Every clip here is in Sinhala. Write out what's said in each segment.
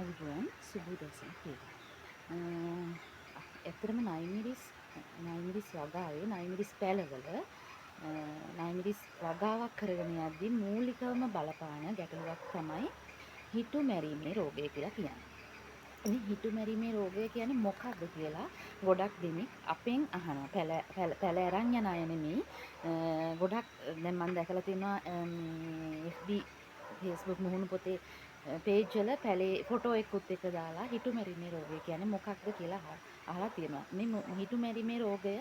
ආයුබෝවන්, සුබ උදෑසනක් වේවා. ඇත්තටම නයිමිරිස් නයිමිරිස් වගාවේ නයිමිරිස් පැලවල නයිමිරිස් වගාවක් කරගෙන යද්දී මූලිකවම බලපාන ගැටලුවක් තමයි හිටු මැරීමේ රෝගය කියලා කියන්නේ. ඉතින් හිටු මැරීමේ රෝගය කියන්නේ මොකක්ද කියලා ගොඩක් දෙනෙක් අපෙන් අහනවා. පැල පැල පැල අරන් යන අය නෙමෙයි. ගොඩක් දැන් මම දැකලා තියෙනවා මේ FB Facebook මුහුණු පොතේ පේජ් වල පැලේ ෆොටෝ එකකුත් එක්ක දාලා හිටු මැරීමේ රෝගය කියන්නේ මොකක්ද කියලා අහලා තියෙනවා. මේ හිටු මැරීමේ රෝගය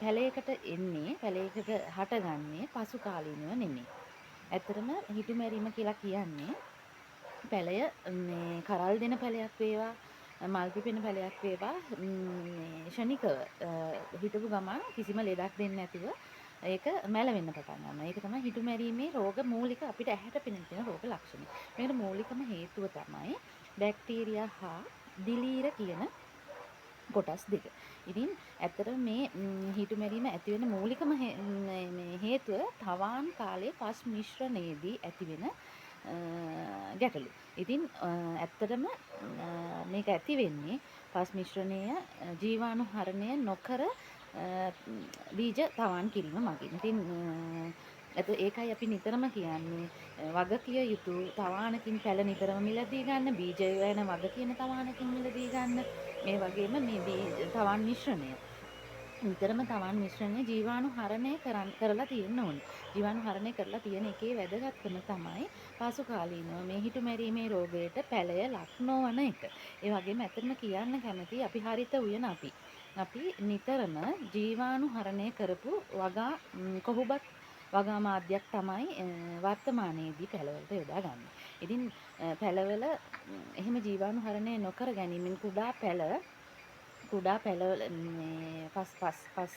පැලයකට එන්නේ, පැලයකට හටගන්නේ පසු කාලීනව නෙමෙයි. ඇත්තටම හිටු මැරීම කියලා කියන්නේ පැලය මේ කරල් දෙන පැලයක් වේවා, මල් පිපෙන පැලයක් වේවා, මේ ක්ෂණිකව හිටපු ගමන් කිසිම ලෙඩක් දෙන්නේ නැතුව ඒක මැලවෙන්න පටන් ගන්නවා. ඒක තමයි හිටු මැරීමේ රෝග මූලික අපිට ඇහැට පෙනෙන තියෙන රෝග ලක්ෂණ. මේකට මූලිකම හේතුව තමයි බැක්ටීරියා හා දිලීර කියන කොටස් දෙක. ඉතින් ඇත්තටම මේ හිටු මැරීම ඇති වෙන මූලිකම මේ හේතුව තවාන් කාලයේ පස් මිශ්‍රණයේදී ඇතිවෙන ගැටලු. ඉතින් ඇත්තටම මේක ඇති වෙන්නේ පස් මිශ්‍රණය ජීවාණු හරණය නොකර බීජ තවාන් කිරීම මගින්. ඉතින් ඒකයි අපි නිතරම කියන්නේ වගකිය යුතු තවානකින් පැල නිතරම මිලදී ගන්න, බීජ වෙන වග කියන තවානකින් මිලදී ගන්න. මේ වගේම මේ බීජ තවාන් මිශ්‍රණය නිතරම තවන් මිශ්‍රණය ජීවාණු හරණය කරලා තියෙන්න ඕනේ. ජීවාණු හරණය කරලා තියෙන එකේ වැදගත්කම තමයි පසු කාලීනව මේ හිටු මැරීමේ රෝගයට පැලය ලක් නොවන එක. ඒ වගේම ඇත්තටම කියන්න කැමති අපි හරිත උයන අපි නිතරම ජීවාණු හරණය කරපු වගා කොහුබත් වගා මාධ්‍යයක් තමයි වර්තමානයේදී පැලවලට යොදා ගන්න. ඉතින් පැලවල එහෙම ජීවාණු හරණය නොකර ගැනීමෙන් කුඩා පැල කුඩා පැලවල මේ පස් පස් පස්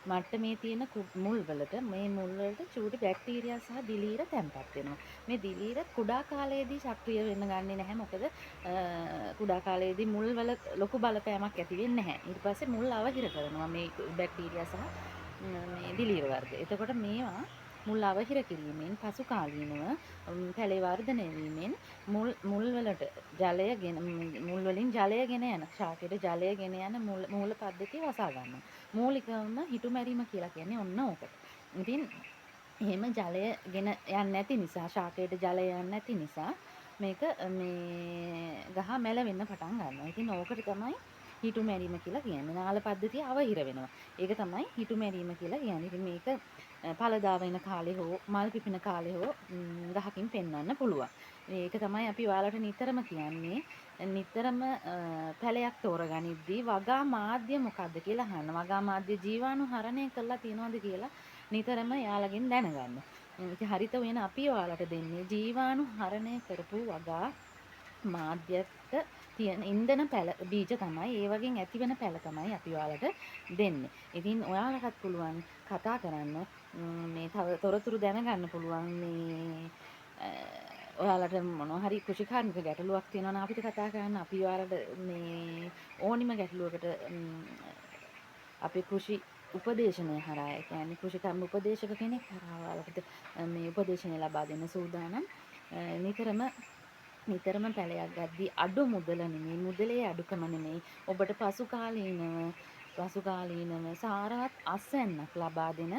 මට්ටමේ තියෙන මුල් වලට, මේ මුල් වලට චූටි බැක්ටීරියා සහ දිලීර තැන්පත් වෙනවා. මේ දිලීර කුඩා කාලයේදී සක්‍රිය වෙන්න ගන්නෙ නැහැ. මොකද කුඩා කාලයේදී මුල් වල ලොකු බලපෑමක් ඇති වෙන්නේ නැහැ. ඊට පස්සේ මුල් අවහිර කරනවා මේ බැක්ටීරියා සහ මේ දිලීර වර්ග. එතකොට මේවා මුල් අවහිර කිරීමෙන් පසු කාලීනව පැලේ වර්ධනය වීමෙන් මුල් මුල් වලට ජලය ගෙන මුල් වලින් ජලය ගෙන යන ශාකයට ජලය ගෙන යන මූල පද්ධතිය වසා ගන්නවා. මූලිකවම හිටු මැරීම කියලා කියන්නේ ඔන්න ඕකට. ඉතින් එහෙම ජලය ගෙන යන්නේ නැති නිසා, ශාකයට ජලය යන්නේ නැති නිසා මේක මේ ගහ මැලවෙන්න පටන් ගන්නවා. ඉතින් ඕකට තමයි හිටු මැරීම කියලා කියන්නේ. නාල පද්ධතිය අවහිර වෙනවා. ඒක තමයි හිටු මැරීම කියලා කියන්නේ. ඉතින් මේක පළදා වෙන කාලේ හෝ මල් පිපෙන කාලේ හෝ ගහකින් පෙන්වන්න පුළුවන්. මේක තමයි අපි ඔයාලට නිතරම කියන්නේ. නිතරම පැලයක් තෝරගනිද්දී වගා මාධ්‍ය මොකද්ද කියලා අහන්න. වගා මාධ්‍ය ජීවාණු හරණය කරලා තියනවද කියලා නිතරම එයාලගෙන් දැනගන්න. ඉතින් හරිත උයන අපි ඔයාලට දෙන්නේ ජීවාණු හරණය කරපු වගා මාධ්‍යයට තියෙන ඉන්ධන පැල බීජ තමයි, ඒ වගේ ඇතිවෙන පැල තමයි අපි ඔයාලට දෙන්නේ. ඉතින් ඔයාලටත් පුළුවන් කතා කරන්න, මේ තව තොරතුරු දැනගන්න පුළුවන්. මේ ඔයාලට මොනවා හරි කෘෂිකාර්මික ගැටලුවක් තියෙනවා නම් අපිට කතා කරන්න. අපි ඔයාලට මේ ඕනිම ගැටලුවකට අපේ කෘෂි උපදේශනය හරහා, ඒ කියන්නේ කෘෂිකර්ම උපදේශක කෙනෙක් හරහා ඔයාලට මේ උපදේශනය ලබා දෙන්න සූදානම්. නිතරම පැලයක් ගද්දී අඩු මුදල නෙමෙයි, මුදලේ අඩුකම නෙමෙයි, ඔබට පසු කාලීනව සාරවත් අස්වැන්නක් ලබා දෙන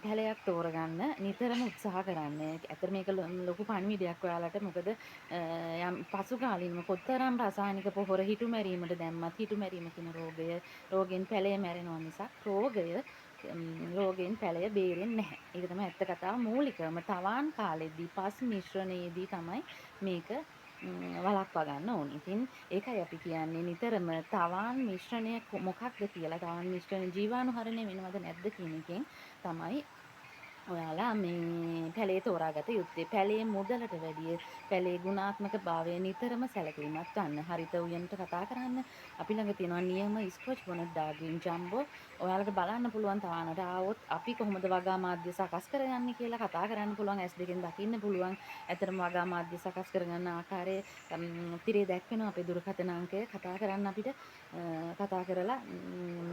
පැලයක් තෝරගන්න නිතරම උත්සාහ කරන්න. ඇත්තට මේක ලොකු පණිවිඩයක් ඔයාලට. මොකද යම් පසු කාලීනව කොතරම් රසායනික පොහොර හිටු මැරීමට දැම්මත් හිටු මැරීම කියන රෝගෙන් පැලය මැරෙනවා මිසක් රෝගයෙන් පැලය බේරෙන්නේ නැහැ. ඒක තමයි ඇත්ත කතාව. මූලිකවම තවාන් කාලෙදී පස් මිශ්‍රණයේදී තමයි මේක වළක්වා ගන්න ඕනි. ඉතින් ඒකයි අපි කියන්නේ නිතරම තවාන් මිශ්‍රණය මොකක්ද කියලා, තවාන් මිශ්‍රණය ජීවාණු හරණය වෙනවද නැද්ද කියන එකෙන් තමයි ඔයාලා මේ පැලේ තෝරාගත යුත්තේ. පැලේ මුදලට වැඩිය පැලේ ගුණාත්මක භාවය නිතරම සැලකිලිමත් වන්න. හරිත උයනට කතා කරන්න. අපි ළඟ තියෙනවා නියම ස්කොච් බොනට් ඩාර්ක් ග්‍රීන් ජම්බෝ. ඔයාලට බලන්න පුළුවන් තවානට ආවොත් අපි කොහොමද වගා මාධ්‍ය සකස් කරගන්නේ කියලා කතා කරන්න පුළුවන්. ඇස් දෙකෙන් දකින්න පුළුවන්. ඇත්තටම වගා මාධ්‍ය සකස් කරගන්න ආකාරය තිරේ දැක්වෙනවා අපේ දුරකථන අංකය. කතා කරන්න අපිට. කතා කරලා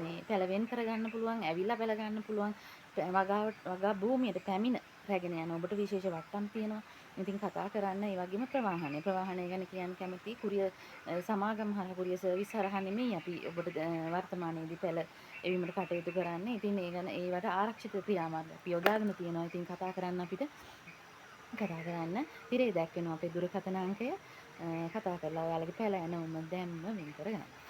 මේ පැල වෙන් කරගන්න පුළුවන්. ඇවිල්ලා පැල ගන්න පුළුවන්. වගා භූමියට පැමිණ රැගෙන යන ඔබට විශේෂ වට්ටම් තියෙනවා. ඉතින් කතා කරන්න ඒ වගේම ප්‍රවාහනය. ප්‍රවාහනය ගැන කියන්න කැමති කුරියර් සමාගම් හරහා කුරියර් සර්විස් හරහා නෙමෙයි අපි ඔබට වර්තමානයේදී පැළ එවීමට කටයුතු කරන්නේ. ඉතින් ඒ ගැන ඒවට ආරක්ෂිත ක්‍රියාමාර්ග අපි යොදාගෙන තියෙනවා. ඉතින් කතා කරන්න අපිට කතා කරන්න තිරේ දැක්වෙනවා අපේ දුරකථන අංකය. කතා කරලා ඔයාලගේ පැළ ඇනවුම දැන්ම වෙන් කරගන්න.